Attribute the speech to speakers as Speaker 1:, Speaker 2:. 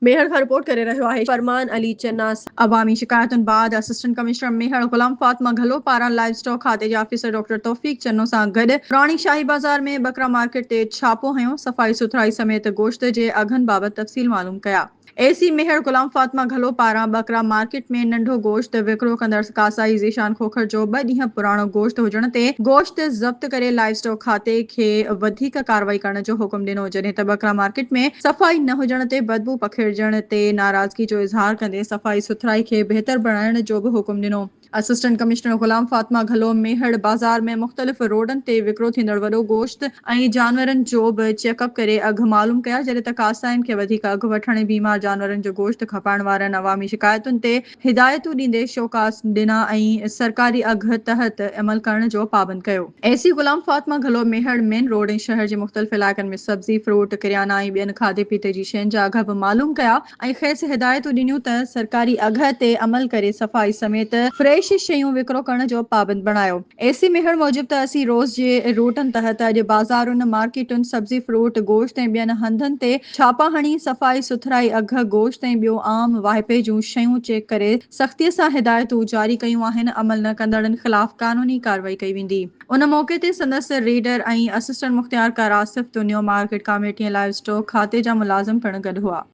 Speaker 1: ميهڙ کان رپورٽ ڪري رهيو آهي فرمان علي چنا. عوامي شڪايتن بعد اسسٽنٽ ڪمشنر ميهڙ غلام فاطمه گهلو پاران لائيو اسٽاڪ کاتي جي آفيسر ڊاڪٽر توفيق چنو سان گڏ راڻي شاهي بازار ۾ ٻڪرا مارڪيٽ تي ڇاپو هنيو، صفائي سٿرائي سميت گوشت جي اگهن بابت تفصيل معلوم ڪيا. اي سي ميهڙ غلام فاطمه گهلو پاران ٻڪرا مارڪيٽ ۾ ننڍو گوشت وڪرو ڪندڙ ڪاسائي ذيشان کوکر جو ٻه ڏينهن پراڻو گوشت هجڻ تي گوشت ضبط ڪري لائيو اسٽاڪ کاتي کي وڌيڪ ڪارروائي ڪرڻ جو حڪم ڏنو جڏهن ته ٻڪرا مارڪيٽ ۾ صفائي نه هجڻ تي بدبو پکيڙجڻ تي ناراضگي جو اظهار ڪندي صفائي سٿرائي کي بهتر بڻائڻ جو به حڪم ڏنو. اسسٽنٽ ڪمشنر غلام فاطمه گهلو ميهڙ بازار ۾ مختلف روڊن تي وڪرو ٿيندڙ وڏو گوشت ۽ جانورن جو به چيڪ اپ ڪري اگهه معلوم ڪيا جڏهن ته ڪاسائين کي وڌيڪ اگهه وٺڻ ۽ بيمار جانورن جو گوشت کپائڻ وارن عوامي شڪايتن تي هدايتون ڏيندي شوڪاس ڏنا ۽ سرڪاري اگهه تحت عمل ڪرڻ جو پابند ڪيو. A C Ghulam Fatima Ghalo Mehar main road ۽ شهر جي مختلف علائقن ۾ سبزي، فروٽ، ڪريانا ۽ ٻين کاڌي پيتي جي شين جا اگهه به معلوم ڪيا ۽ کيس هدايتون ڏنيون ته سرڪاري اگهه تي عمل ڪري صفائي سميت فريش شيون وڪرو ڪرڻ جو پابند بڻايو. اي سي ميهڙ موجب ته اسين روز جي روٽن تحت اڄ بازارن، مارڪيٽن، سبزي، فروٽ، گوشت ۽ ٻين هنڌن تي ڇاپا هڻي صفائي سٿرائي، اگهه، گوشت ۽ ٻيو عام واهپي جون شيون چيڪ ڪري سختي سان هدايتون جاري ڪيون آهن، عمل نه ڪندڙن خلاف قانوني ڪارروائي ڪئي ويندي. ان موقعي تي سندس ريڊر ۽ اسسٽنٽ مختيارڪار Asif Tunio, market committee ۽ livestock کاتي جا ملازم پڻ گڏ هئا.